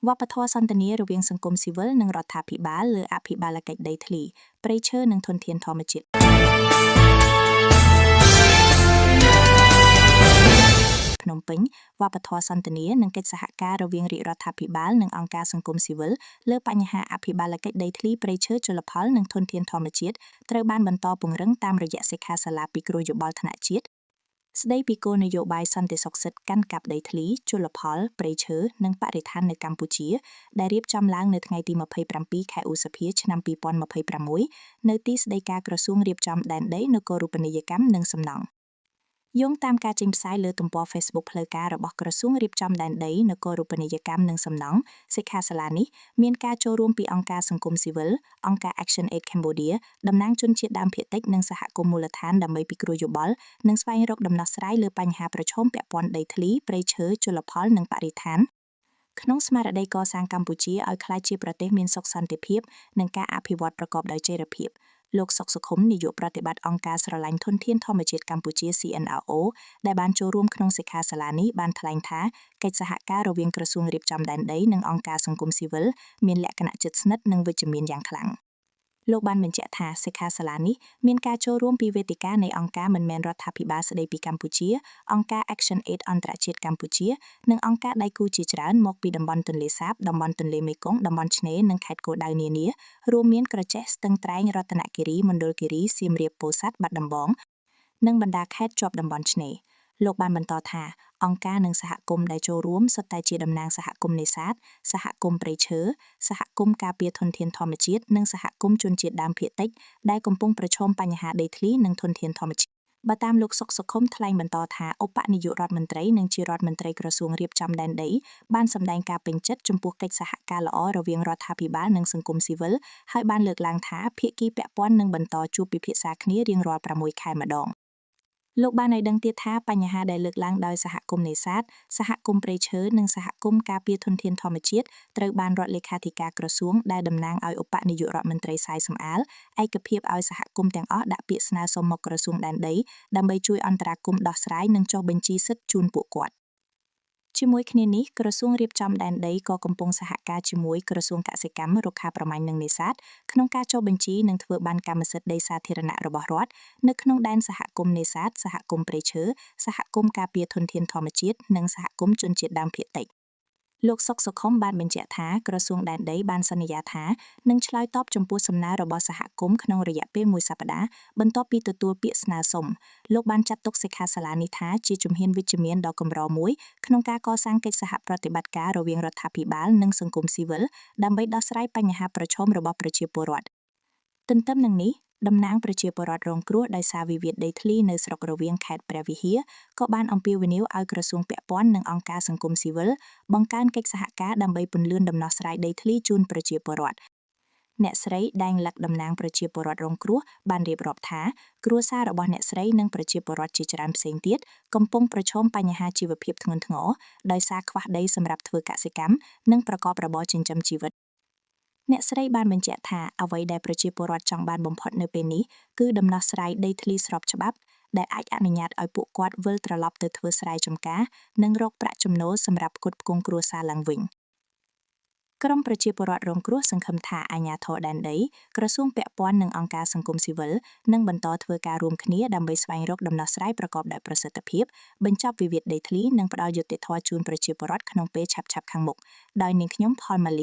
វប្បធម៌សន្ទនារវាងសង្គមស៊ីវិលនិងរដ្ឋាភិបាលលើអភិបាលកិច្ចដីធ្លីព្រៃឈើនិងធនធានធម្មជាតិ ភ្នំពេញវប្បធម៌សន្ទនានិងកិច្ចសហការរវាងរាជរដ្ឋាភិបាលនិងអង្គការសង្គមស៊ីវិលលើបញ្ហាអភិបាលកិច្ចដីធ្លីព្រៃឈើជលផលនិងធនធានធម្មជាតិត្រូវបានបន្តពង្រឹងតាមរយៈសិក្ខាសាលាពិគ្រោះយោបល់ថ្នាក់ជាតិស្ដីពីគោលនយោបាយសន្តិសុខសិទ្ធិកាន់កាប់ដីធ្លីជលផលព្រៃឈើនិងបរិស្ថាននៅកម្ពុជាដែលរៀបចំឡើងនៅថ្ងៃទី27ខែឧសភាឆ្នាំ2026នៅទីស្តីការក្រសួងរៀបចំដែនដីនគរូបនីយកម្មនិងសំណង់ យោងតាមការចេញផ្សាយលើទំព័រ Facebook ផ្លូវការរបស់ក្រសួងរៀបចំដែនដីនគរូបនីយកម្មនិងសំណង់សិក្ខាសាលានេះមានការចូលរួមពីអង្គការសង្គមស៊ីវិលអង្គការ Action Aid Cambodia តំណាងជនជាតិដើមភាគតិចនិងសហគមន៍មូលដ្ឋានដើម្បីពិគ្រោះយោបល់និងស្វែងរកដំណោះស្រាយលើបញ្ហាប្រឈមពាក់ព័ន្ធដីធ្លីព្រៃឈើជលផលនិងបរិស្ថានក្នុងស្មារតីកសាងកម្ពុជាឲ្យក្លាយជាប្រទេសមានសុខសន្តិភាពនិងការអភិវឌ្ឍប្រកបដោយចីរភាពលោកសុកសុខុមនាយកប្រតិបត្តិអង្គការស្រឡាញ់ធនធានធម្មជាតិកម្ពុជា CNRO ដែលបានចូលរួមក្នុងសិក្ខាសាលានេះបានថ្លែងថាកិច្ចសហការរវាងក្រសួងរៀបចំដែនដីនិងអង្គការសង្គមស៊ីវិលមានលក្ខណៈជិតស្និទ្ធនិងវិជ្ជមានយ៉ាងខ្លាំងលោកបានបញ្ជាក់ថាសិក្ខាសាលានេះមានការចូលរួមពីវេទិកានៃអង្គការមិនមែនរដ្ឋាភិបាលស្ដីពីកម្ពុជាអង្គការ Action Aid អន្តរជាតិកម្ពុជានិងអង្គការដៃគូជាច្រើនមកពីតំបន់ទន្លេសាបតំបន់ទន្លេមេគង្គតំបន់ឆ្នេរនិងខេត្តគោលដៅនានារួមមានក្រចេះស្ទឹងត្រែងរតនគិរីមណ្ឌលគិរីសៀមរាបពោធិ៍សាត់បាត់ដំបងនិងបណ្ដាខេត្តជាប់តំបន់ឆ្នេរលោកបានបន្តថាអង្គការនិងសហគមន៍ដែលចូលរួមសុទ្ធតែជាតំណាងសហគមន៍នេសាទសហគមន៍ព្រៃឈើសហគមន៍ការពារធនធានធម្មជាតិនិងសហគមន៍ជនជាតិដើមភាគតិចដែលកំពុងប្រឈមបញ្ហាដីធ្លីនិងធនធានធម្មជាតិបើតាមលោកសុកសុខុមថ្លែងបន្តថាឧបនាយករដ្ឋមន្ត្រីនិងជារដ្ឋមន្ត្រីក្រសួងរៀបចំដែនដីបានសម្ដែងការពេញចិត្តចំពោះកិច្ចសហការល្អរវាងរដ្ឋាភិបាលនិងសង្គមស៊ីវិលហើយបានលើកឡើងថាភាគីពាក់ព័ន្ធនឹងបន្តជួបពិភាក្សាគ្នារៀងរាល់6ខែម្ដងលោកបានឲ្យដឹងទៀតថាបញ្ហាដែលលើកឡើងដោយសហគមន៍នេសាទសហគមន៍ព្រៃឈើនិងសហគមន៍ការពារធនធានធម្មជាតិត្រូវបានរដ្ឋលេខាធិការក្រសួងដែលតំណាងឲ្យឧបនាយករដ្ឋមន្ត្រីសាយសំអាលឯកភាពឲ្យសហគមន៍ទាំងអស់ដាក់ពាក្យស្នើសុំមកក្រសួងដែនដីដើម្បីជួយអន្តរាគមន៍ដោះស្រាយនិងចុះបញ្ជីសិទ្ធិជូនពួកគាត់ជាមួយគ្នានេះក្រសួងរៀបចំដែនដីក៏កំពុងសហការជាមួយក្រសួងកសិកម្មរុក្ខាប្រមាញ់និងនេសាទក្នុងការចុះបញ្ជីនិងធ្វើបានកម្មសិទ្ធិដីសាធារណៈរបស់រដ្ឋនៅក្នុងដែនសហគមន៍នេសាទសហគមន៍ព្រៃឈើសហគមន៍ការពារធនធានធម្មជាតិនិងសហគមន៍ជនជាតិដើមភាគតិចលោកសុកសុខុមបានបញ្ជាក់ថាក្រសួងដែនដីបានសន្យាថានឹងឆ្លើយតបចំពោះសំណើរបស់សហគមន៍ក្នុងរយៈពេលមួយសប្តាហ៍បន្ទាប់ពីទទួលពាក្យស្នើសុំលោកបានចាត់ទុកសិក្ខាសាលានេះថាជាជំហានវិជ្ជមានដ៏កម្រមួយក្នុងការកសាងកិច្ចសហប្រតិបត្តិការរវាងរដ្ឋាភិបាលនិងសង្គមស៊ីវិលដើម្បីដោះស្រាយបញ្ហាប្រឈមរបស់ប្រជាពលរដ្ឋទន្ទឹមនឹងនេះតំណាងប្រជាពលរដ្ឋរងគ្រោះដោយសារវិវាទដីធ្លីនៅស្រុករវៀងខេត្តព្រះវិហារក៏បានអំពាវនាវឲ្យក្រសួងពាក់ព័ន្ធនិងអង្គការសង្គមស៊ីវិលបង្កើនកិច្ចសហការដើម្បីពន្លឿនដំណោះស្រាយដីធ្លីជូនប្រជាពលរដ្ឋអ្នកស្រីដែងលឹកតំណាងប្រជាពលរដ្ឋរងគ្រោះបានរៀបរាប់ថាគ្រួសាររបស់អ្នកស្រីនិងប្រជាពលរដ្ឋជាច្រើនផ្សេងទៀតកំពុងប្រឈមបញ្ហាជីវភាពធ្ងន់ធ្ងរដោយសារខ្វះដីសម្រាប់ធ្វើកសិកម្មនិងប្រកបរបរចិញ្ចឹមជីវិតអ្នកស្រីបានបញ្ជាក់ថាអ្វីដែលប្រជាពលរដ្ឋចង់បានបំផុតនៅពេលនេះគឺដំណោះស្រាយដីធ្លីស្របច្បាប់ដែលអាចអនុញ្ញាតឲ្យពួកគាត់វិលត្រឡប់ទៅធ្វើស្រែចម្ការនិងរកប្រាក់ចំណូលសម្រាប់ផ្គត់ផ្គង់គ្រួសារឡើងវិញក្រុមប្រជាពលរដ្ឋរងគ្រោះសង្ឃឹមថាអាជ្ញាធរដែនដីក្រសួងពាក់ព័ន្ធនិងអង្គការសង្គមស៊ីវិលនឹងបន្តធ្វើការរួមគ្នាដើម្បីស្វែងរកដំណោះស្រាយប្រកបដោយប្រសិទ្ធភាពបញ្ចប់វិវាទដីធ្លីនិងផ្ដល់យុត្តិធម៌ជូនប្រជាពលរដ្ឋក្នុងពេលឆាប់ៗខាងមុខដោយនាងខ្ញុំផលម៉ាលី